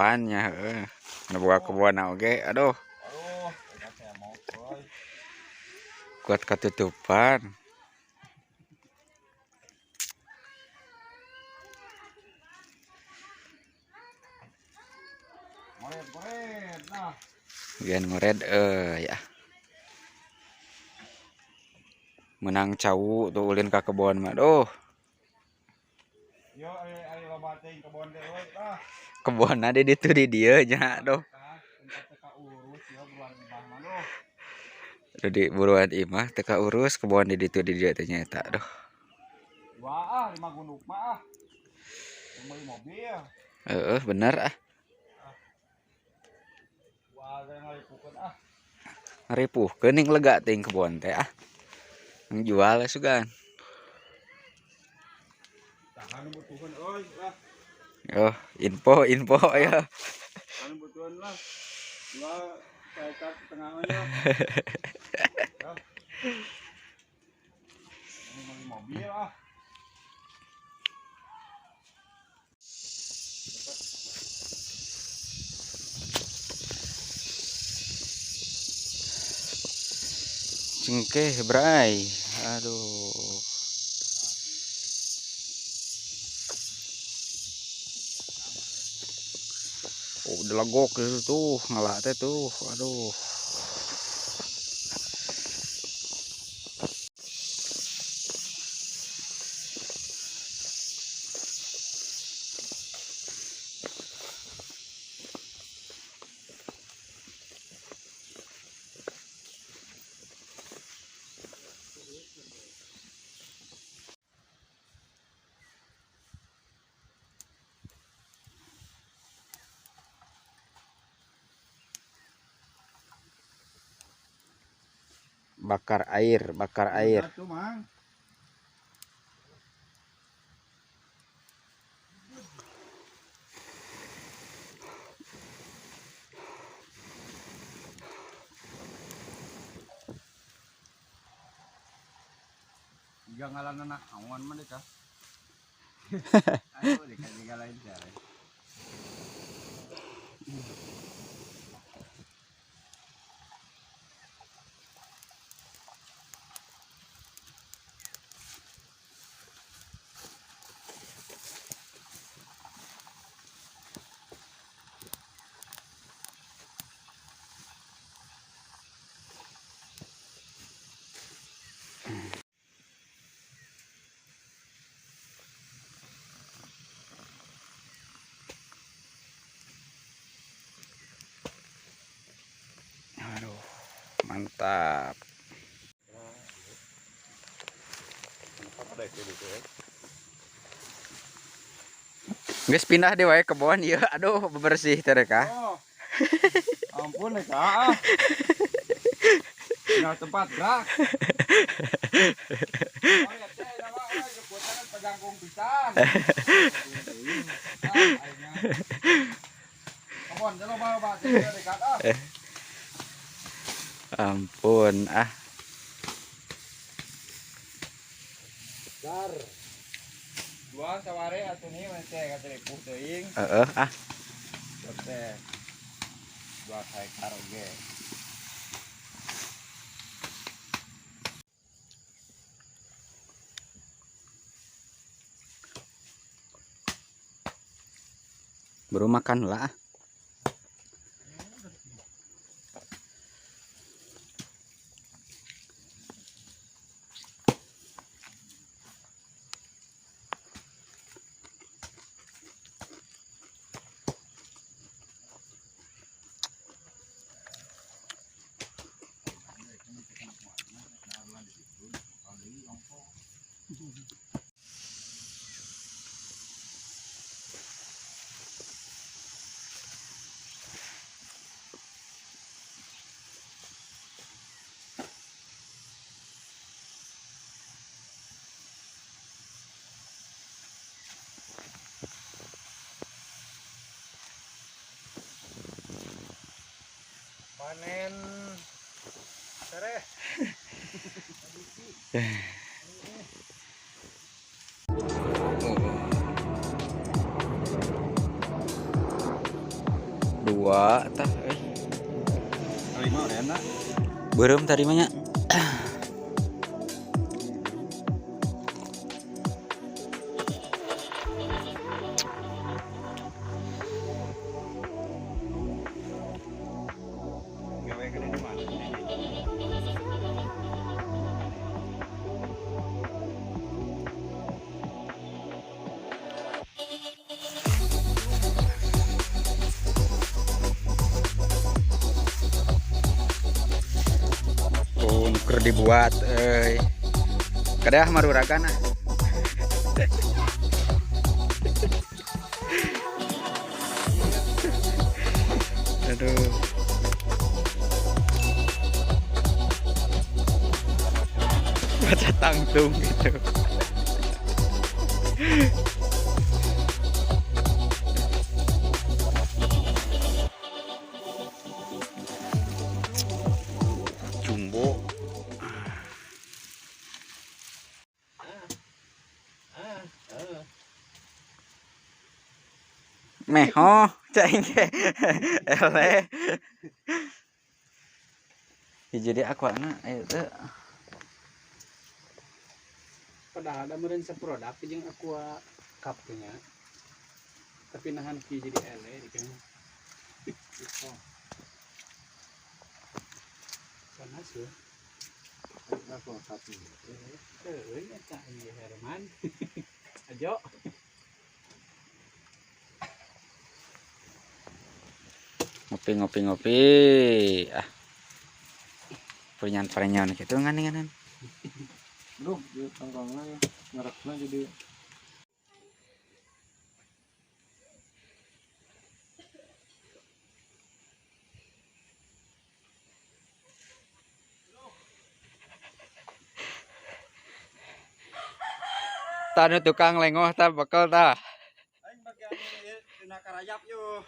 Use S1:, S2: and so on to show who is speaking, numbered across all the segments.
S1: Katutupannya heeh. Nu boga kebon oge aduh.
S2: Aduh, saya mau euy.
S1: Kuat katutupan.
S2: Ngored, nah.
S1: Gian ngored ya. Menang cau tuh ulin ka kebon mah aduh.
S2: Yo ari loba teuing kebon teh euy tah.
S1: Kebonna di ditu di dieu nya aduh.
S2: Teu kaurus yo buruan imah mah duh.
S1: Di buruan imah teu kaurus kebon di ditu di dieu teh nya eta aduh.
S2: Wah, ah, 5 gunduk mah ah. Meuli mobil.
S1: Heeh, bener ah.
S2: Wah, gara ngaripuhkeun ah.
S1: Ngaripuhkeun ning lega teuing kebon teh ah. Jual sugan.
S2: Tahan butuhan euy lah.
S1: Oh, info ya.
S2: Tahan butuhan lah. Jual 1,5 hektar ya. Ya. Ini beli mobil ah.
S1: Cengkeh bray. Aduh. Oh, udah legok itu tuh, ngalah teh tuh. Aduh. Bakar air, bakar air.
S2: Jangan anak awan mah deh. Ayo dikasih lain cara.
S1: Aduh, mantap. Guys, pindah deh wae kebon ieu. Aduh, bebersih teh kah.
S2: Oh. Ampun deh kah. Tinggal tempat gerak. Oh ya teh, nama euy kekuatan pejangkung pisan. Kebon teh loba-loba teh dekat ah.
S1: Ampun ah.
S2: Dar. Dua saware atuh ni mah teh kateripuh teuing.
S1: Heeh ah.
S2: Teh. 2 hektar oge.
S1: Baru makan lah.
S2: Panen sereh.
S1: Loba tah euy.
S2: Lima udah enak.
S1: Beureum tadi mah nya.
S2: Gawe kena di mana?
S1: Oh, nu keur dibuat euy. Kadeah maruragan ah. Aduh. Baca tangtung gitu. Jumbo. Meho, cai ge. Eleh. Ya, jadi aquana aya teu.
S3: Padahal ada meureun saproduk jeung Aqua Cup teh nya. Tapi nahan ki jadi ele kan. Panas ya.
S2: Aku satu.
S3: Euy eta ieu Herman. Ajo.
S1: Ngopi ngopi ngopi. Ah. Pernyan-pernyan gitu ngan-nganan.
S2: Duh, di tongkrongnya ya. Ngerekna jadi
S1: Tah nu tukang lengoh tah bekel tah.
S2: Aing bagian ieu dina karayap yo.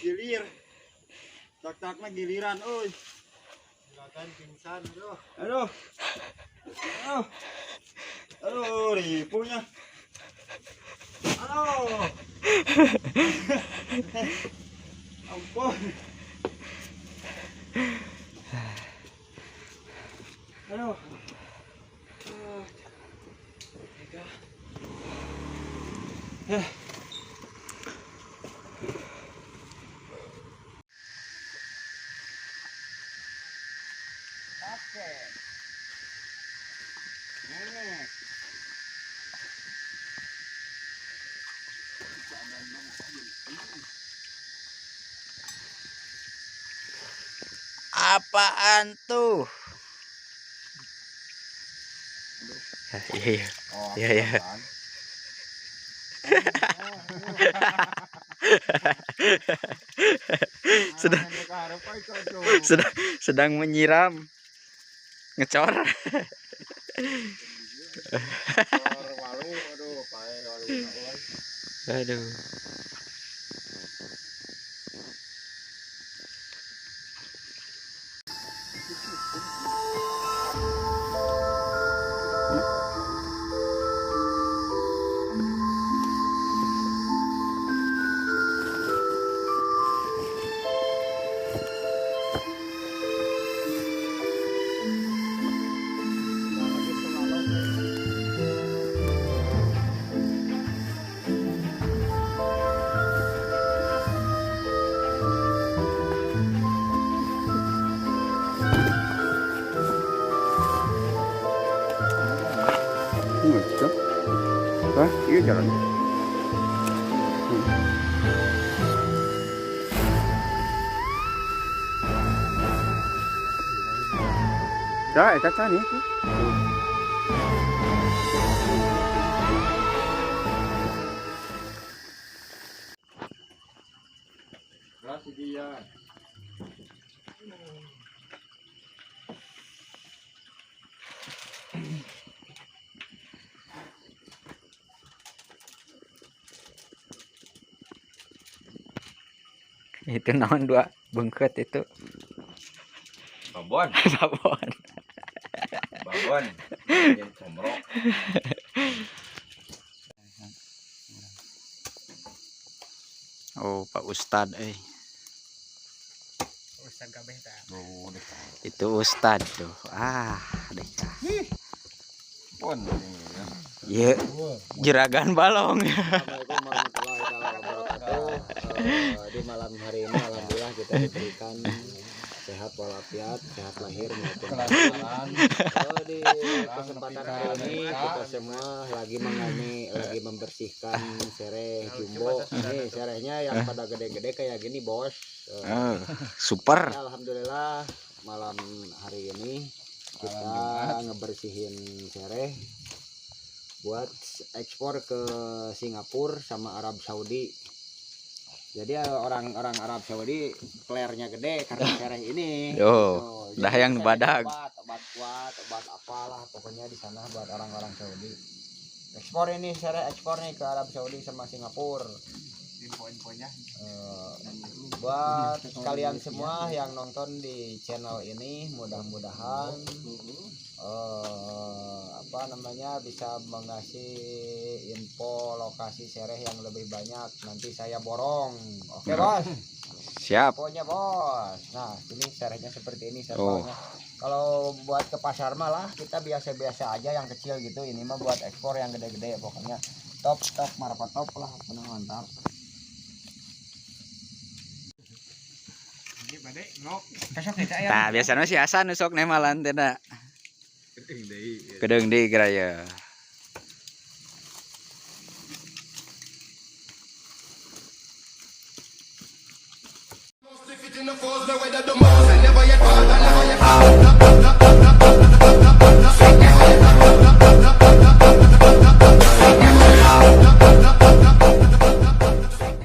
S2: Gilir. Tak-takna giliran euy. Giliran pingsan aduh. Aduh. Aduh. Aduh, ripunya. Aduh. Ampun. Aduh. Ah. Oke. Nenek.
S1: Apaan tuh? Iya iya.
S2: Oh,
S1: Iya, iya.
S2: apaan?
S1: Sedang sedang sedang menyiram. Ngecor.
S2: Walu, aduh, pae walu.
S1: Aduh.
S2: Hah? Iya jalan. Dah, eta can itu. Keras dia.
S1: Itu naon dua bengket itu.
S2: Babon,
S1: Babon.
S2: babon. Yang comro.
S1: Oh, Pak Ustad eh.
S3: Ustad kabeh ta.
S1: Itu Ustad tuh. Ah, deka.
S2: Pon.
S1: Ye, juragan balong.
S4: Assalamualaikum warahmatullahi wabarakatuh. Di malam hari ini alhamdulillah kita diberikan sehat walafiat, sehat lahir maupun batin. Di kesempatan hari ini kita semua lagi mengalami, lagi membersihkan sereh jumbo. Nih serehnya yang pada gede-gede kayak gini, bos.
S1: Oh, super.
S4: Ya, alhamdulillah malam hari ini kita ngebersihin sereh buat ekspor ke Singapura sama Arab Saudi. Jadi orang-orang Arab Saudi flairnya gede karena sereh ini.
S1: Yo,
S4: Tuh,
S1: dah
S4: jadi
S1: yang
S4: sereh
S1: badag.
S4: Obat kuat, obat apalah pokoknya di sana buat orang-orang Saudi. Ekspor ini sereh ekspor nih ke Arab Saudi sama Singapura.
S3: Info-infonya.
S4: Buat kalian semua yang nonton di channel ini, mudah-mudahan apa namanya bisa mengasih info lokasi sereh yang lebih banyak. Nanti saya borong. Oke, bos.
S1: Siap.
S4: Pokoknya bos. Nah, ini serehnya seperti ini serbalnya. Kalau buat ke pasar malah kita biasa-biasa aja yang kecil gitu. Ini mah buat ekspor yang gede-gede pokoknya. Top top marpa top lah, pokoknya mantap.
S3: Ini bade ngok. Besok kita ya.
S1: Nah, biasanya si Hasan nu sok nemalan teh na. Kedeung deui geraya.
S5: If it in the falls, the weather the most. I never yet fall, I never yet fall.